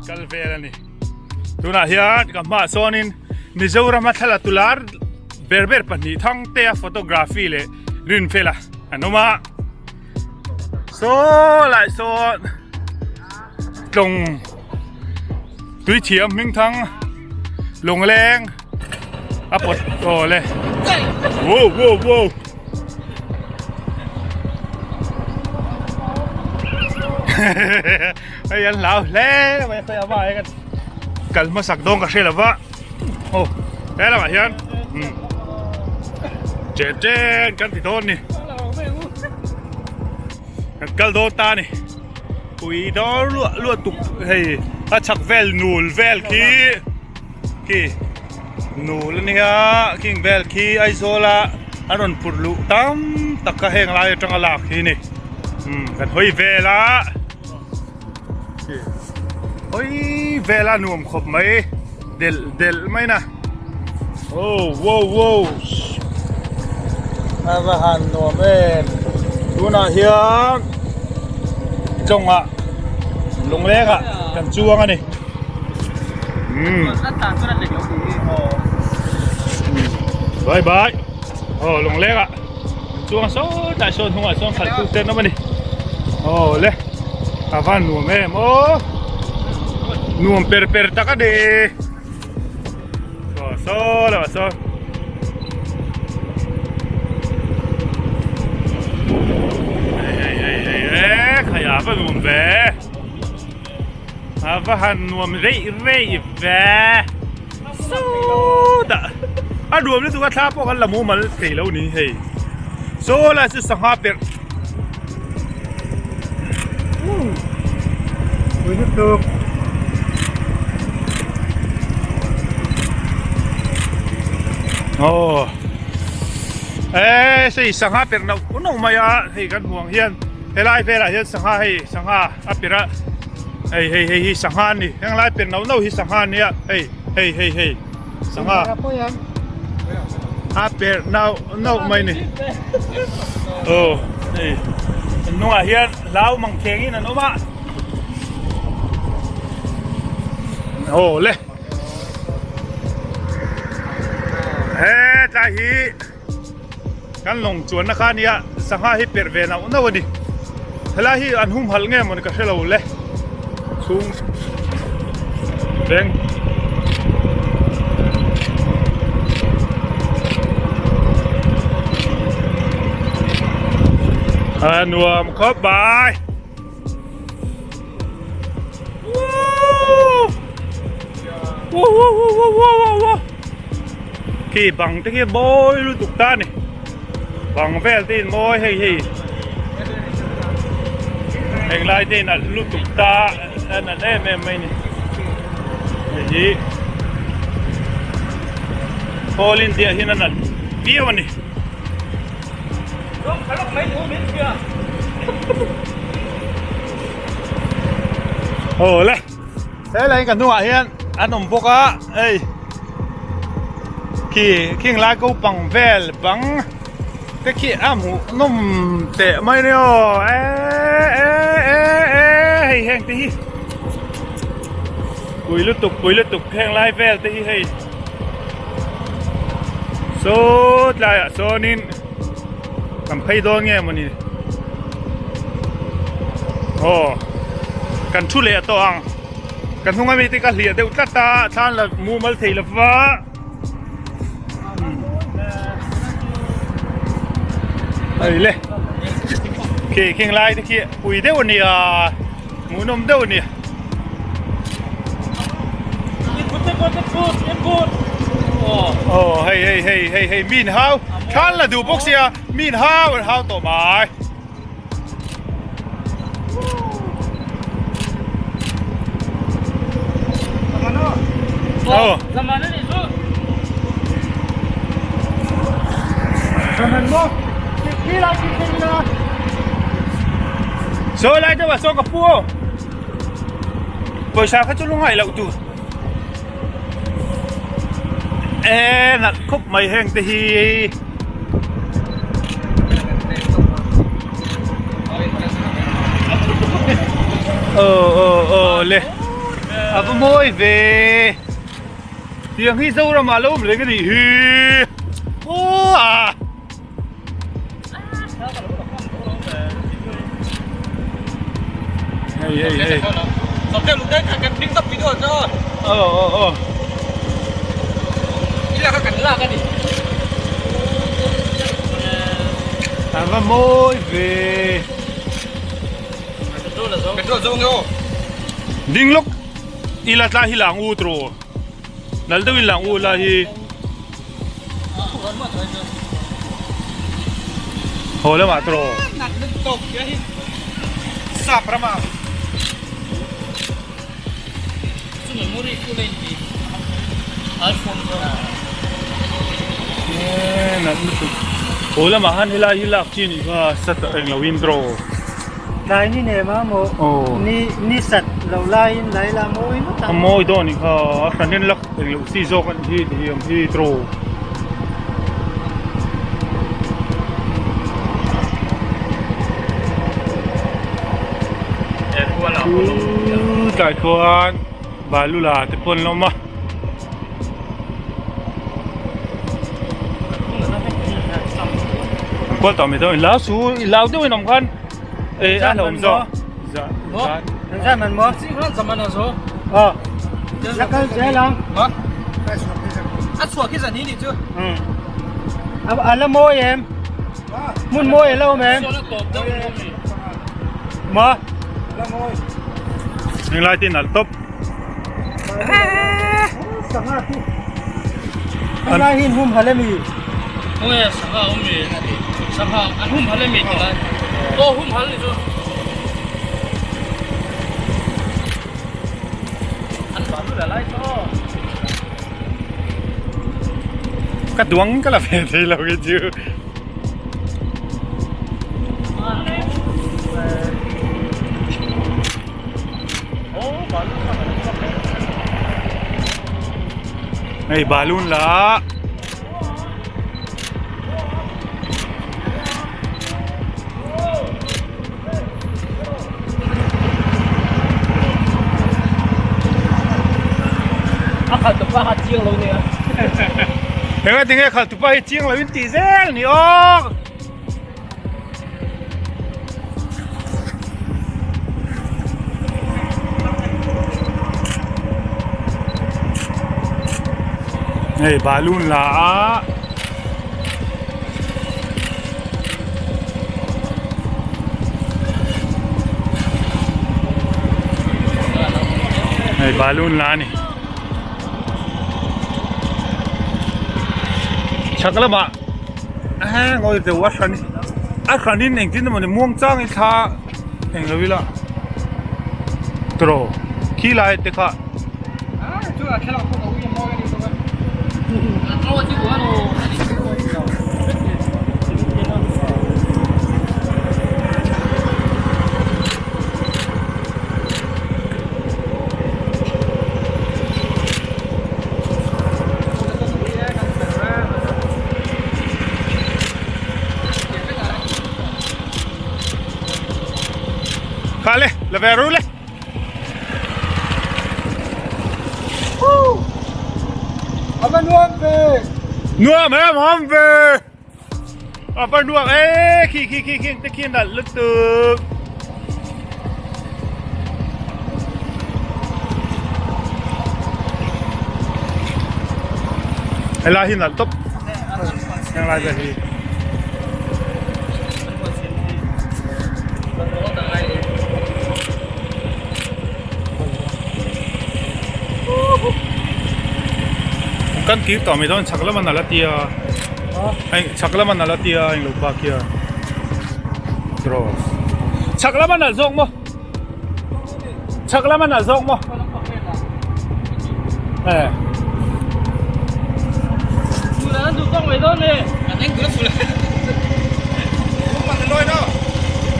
Kal vel a ni. Tunah hian ka hmaah sawnin Mizorama thla la lar ber ber pahnih Thangtea photography leh Rinfela an awm a. Saw lai sawn tlawng tui thiam hming thang lungleng a pawt aw le wow wow wow hei an hlau hle mai a khawi a kan kal hmasak dawn ka hre lo va aw he lamah hian chen chen kan ti dawn ni kan kal dawn ta ni pui dawr luah luah tuk hei a chhak vel nul vel khi khi nul a nia khing vel khi Aizawl a an rawn phurh luh tam tak kha heng lai atanga lak hi a ni kan hawi vel a. Hawi vel a nuam khawp mai delh delh mai na oh wow wow a va han nuam em tunah hian tawngah lungleng ah kan chuang a ni umm bye bye aw lungleng ah. Chuang saw tlai sawn hnungah sawn khalh tu te an awm a ni aw le a van nuam em aw nuam per per tak a ni saw saw lamah sawn hei hei hei hei e khai a va nuam ve a va han nuam reih reih ve. Sawtah a nuam lutuk a thla pawh kan la mumal thei lo ni hei saw lai chu sangha perh pui lutuk aw e sei sangha perh nauh nauh mai a hei kan hmuh ang hian helai velah hian sangha hei sangha a perh a. Hei hei hei hi sangha a ni heng lai per nauh nauh hi sangha a nia hei hei hei hei sangha a per nauh nauh mai ni aw hei an hnungah hian hlau mang kheng in an awm a aw le hetlai hi. Kan lawng chuanna kha ania sangha hi perh ve nauh nauh a ni. Helai hi an humhalh nge mawni ka hre lo le. Chhung veng. A nuam khawp mai. Khi bang te khi mawi lutuk ta a ni bang vel te in mawi hei hei heng lai te in alh lutuk ta a nalh em em mai a ni hei hi All India hian a nalh viau a ni. Aw le helai ka hnungah hian an awm bawk a hei khi khing lai ko pang vel bang te khi a hmuh nawm teh mai nia aw e e e e hei heng te hi pui lutuk pui lutuk heng lai vel te hi hei. Saw tlaiah sawnin kan phei dawn nge mawni aw kan thu leh tawh ang ka hnung ami te ka hliah deuh tlat a thlan la mumal thei lova hei le khi khing lai te khi pui deuh a nia. Hmuhnawm deuh a ni. Aw hei hei hei hei hei min hau thlan la duh bawk sia min hau an hau tawh mai. Aw. Saw lai deuh ah saw ka pu aw pawisa kha chu lungngaih loh tur e nalh khawp mai heng te hi aw aw aw le. A va mawi ve. Tiang hi Zoram ah lo awm reng a nih hi. Aw a. Hei hei hei. Aw aw aw. A va mawi ve. Ding lawk ila tla hi lang u tro. Nal deuhin lang u la hi. Haw lamah tro. Sap rama. Haw lamah han helai hi lak chi anih kha sat englo in tro. Tlai ni nem a maw ni ni sat lo laiin lai la mawi ngawt ang. A mawi dawn anih kha a hran hian lak englo chi zawk anih hi ti hi ang hi tro. Tlai khuan balu la te pawh an la awm a. An kual tawh mai dawn ila chu i lau deuhin awm khan eh a hlauhawm zawk Zan man maw? Aw la kal zel ang. A la mawi em? Hmun mawi a la awm em? Maw? Englai te nalh tawp. Sangha chu helai hi an hum hal ami? Khawnge sangha awm mi? Sangha an hum hal ami ti lai? Aw hum hal ni chu. An balu la lai chu aw. Ka duang ka la ve thei lo hi chu. Hei balloon la A khalh tupa kha chiang lo nia. Enga tinge khalh tupa hi chiang lo in tih zel ni aw. Hei balloon la a hei balloon la a ni chhak lamah a ngawi deuh a hran a hranin engtin emawni muang changin thla eng lo ila tawh khi lai te kha. Kha le, la ve ru le. A va nuam ve. Nuam em am ve. A va nuam e khi khi khi khi te khian nalh lutuk. Helai hi nalh tawp. Helai vel hi. Kan kir tawh mai dawn chhak lama nalh a tia hei chhak lama nalh a tia englo pa khian draw chhak lama nalh zawk maw chhak lama nalh zawk maw eh.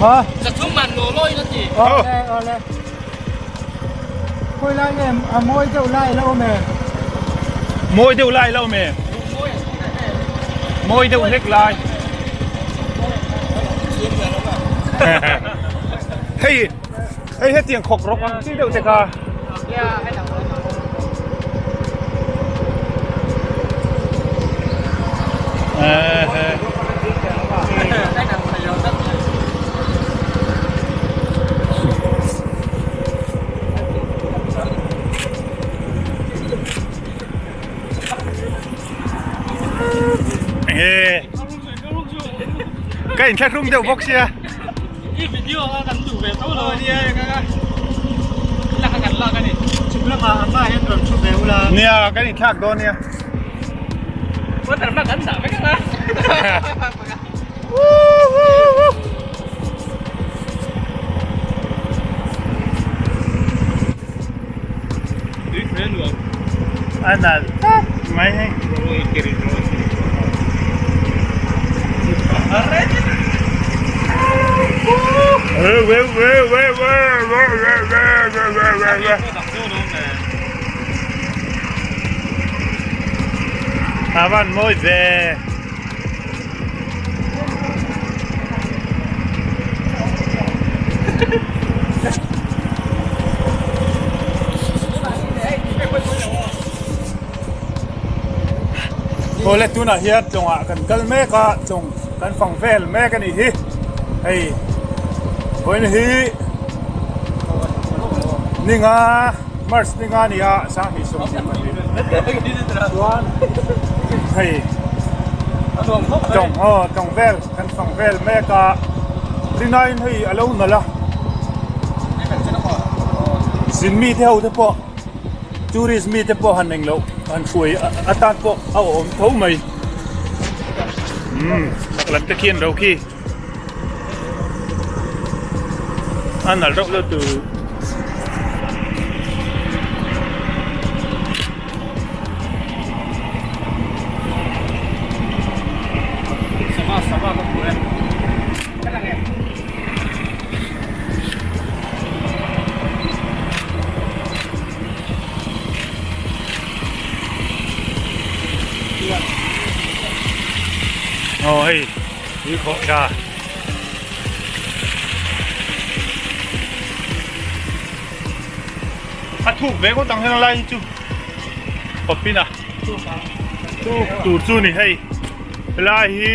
Hả? Ole ole. Khawi lai nge a mawi deuh lai la awm em? Mawi deuh lai la awm em? Mawi deuh hlek lai. Hei hei hetiang khawk rawk ang chi deuh te kha. Enge ka inthlahrung deuh bawk sia. I video a kan duh ve tho lo ania lak a kan lak ani. Chhuk lamah a hma hian rawn thu ve ula. Nia kan inthlak dawn nia. Water mark an dah vek anga. A nalh tak mai hei. A van mawi ve. Awle tunah hian tlawngah kan kal mek a tlawng kan fang vel mek a nih hi hei vawiin hi ninga march ninga a ni a sanghnih 22 chuan hei tlawng aw tlawng vel kan fang vel mek a rinaiin hei a lo nalh a zin mite ho te pawh tourist mite pawh han englo han hruai atan pawh a awm tho mai umm chak lam te khi an ro khi a nalh reuh lutuk. Aw hei tui khawh tha. A thuk ve ngawt ang heng lai hi chu kawp in a thuk tur chu ni hei helai hi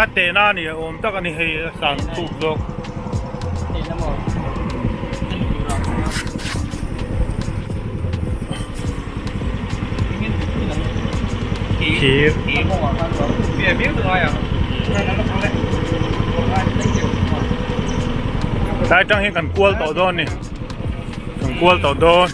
a tehna a ni a awm tak a ni hei a san thuk zawk. Thir. Tlai tang hian kan kual tawh dawn a ni kan kual tawh dawn.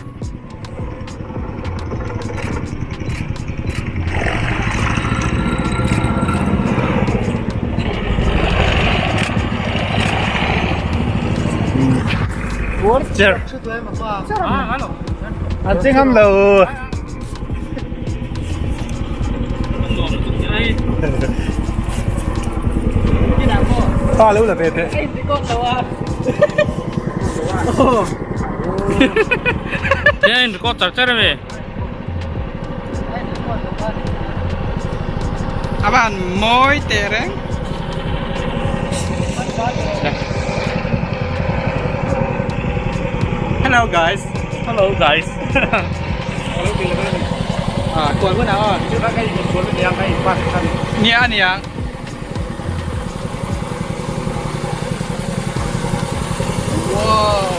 Cher. An ching ham lo. Pa lo la ve teh. Chen record char char ame. Avan mawi teh reng. Hello guys. Hello guys. Nia nia. Wow.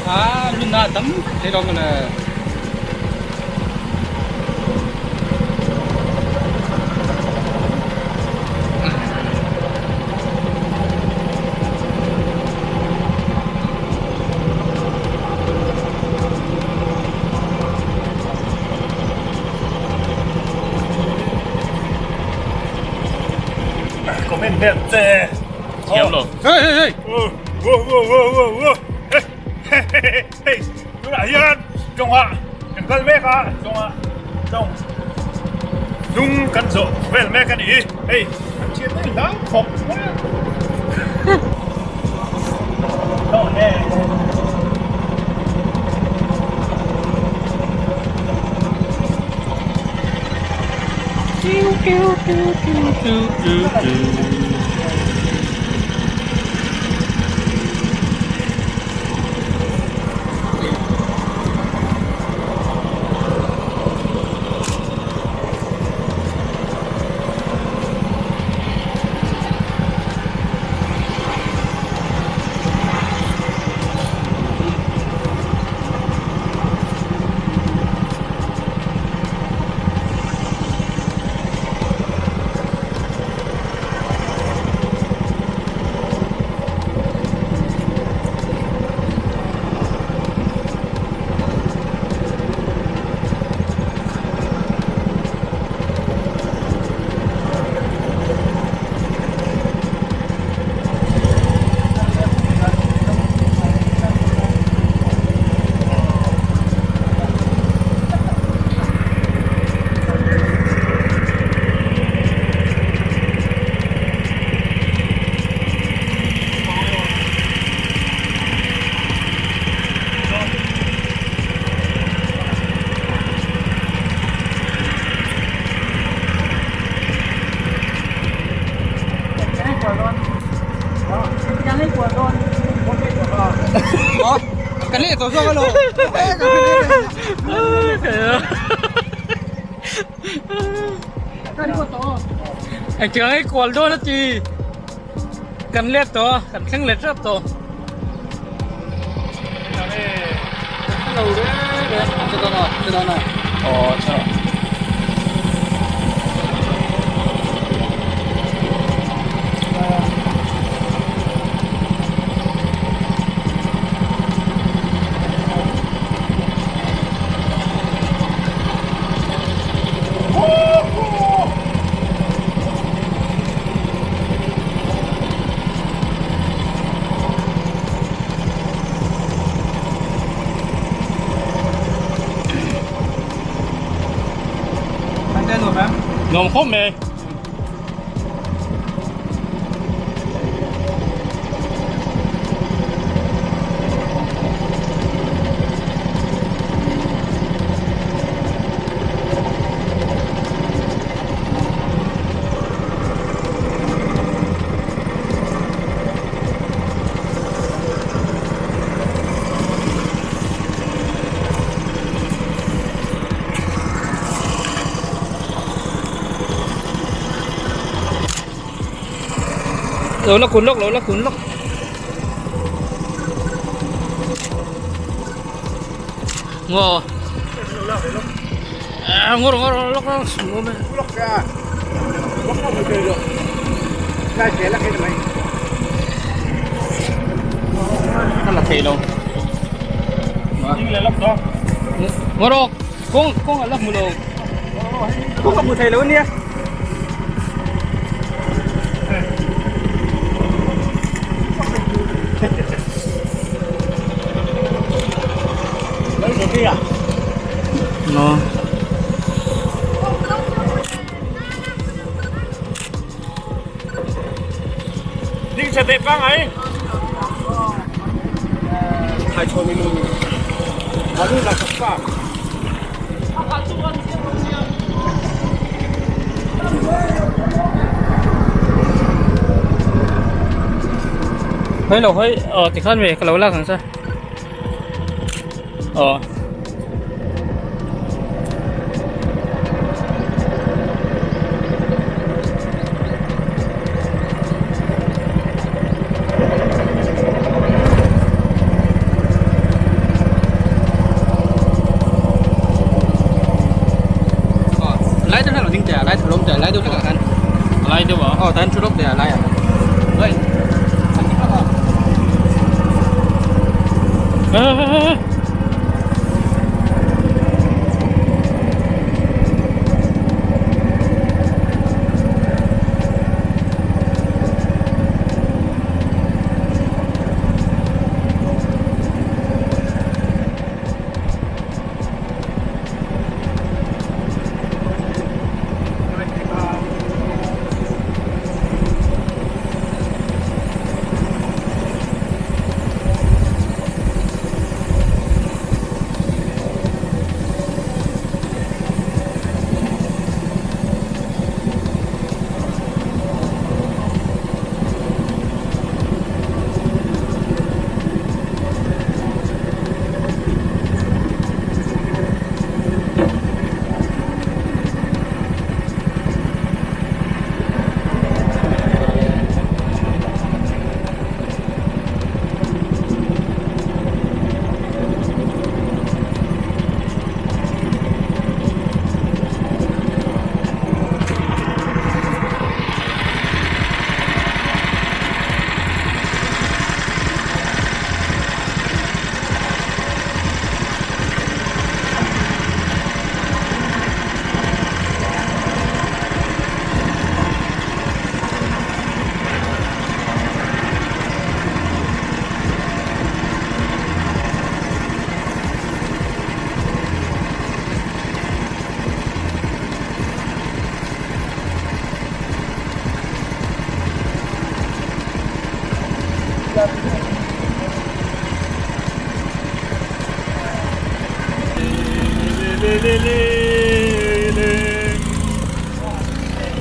Ah, luna tam thei lo male. Comment vel che. Thiam lo. Hey hey hey. Wo wo wo wo wo. Hey hey hey. Tunah hian tawngah kan kal mek a tawngah tawng hnung kan zawh vel mek a ni hei kan thian mai hlau khawp Kan leh tawh zawk alo. Engtiang nge kual dawn a ti. Kan let tawh a, kan thleng let rap tawh. Aw chho. Nuam khawp mai. Lo la kun lawk lo la kun lawk. Ngaw. Ngaw ngaw lawk lawk sum mai. Ka la thei lo. Ngaw rawh kawng kawng a la hmu lo. Kawng a hmu thei lo ania. No. Ding chhe teh pangai. Hei lo hei aw tikhan ve ka lo lak ang che aw. Lai deuh hlek lo ding teh a lai tha lawm teh a lai deuh hlek ah khan lai deuh ah aw tan thu lawk teh a lai ah oi an ti hlak a.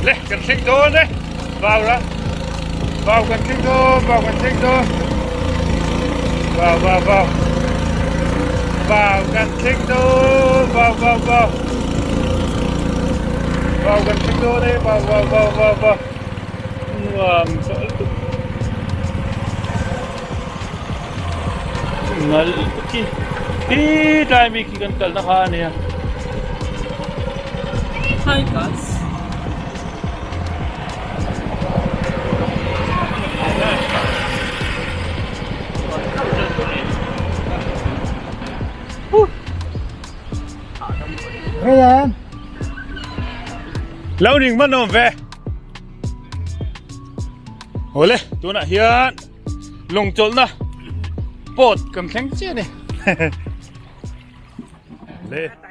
Le kan thleng dawn e. Vau ra. Vào kan thleng dawn, vào kan thleng dawn. Vào vào vào. Vào kan thleng dawn, vào vào vào. Vào kan thleng dawn e, vào vào vào vào vào. Nuam tawh lutuk. Nal khi khi tlai mi khi kan kalna kha a nia. Hi guys. Lo ning man awm ve. Awle tunah hian lawng chawlhna boat kan thleng chiah a ni. Le.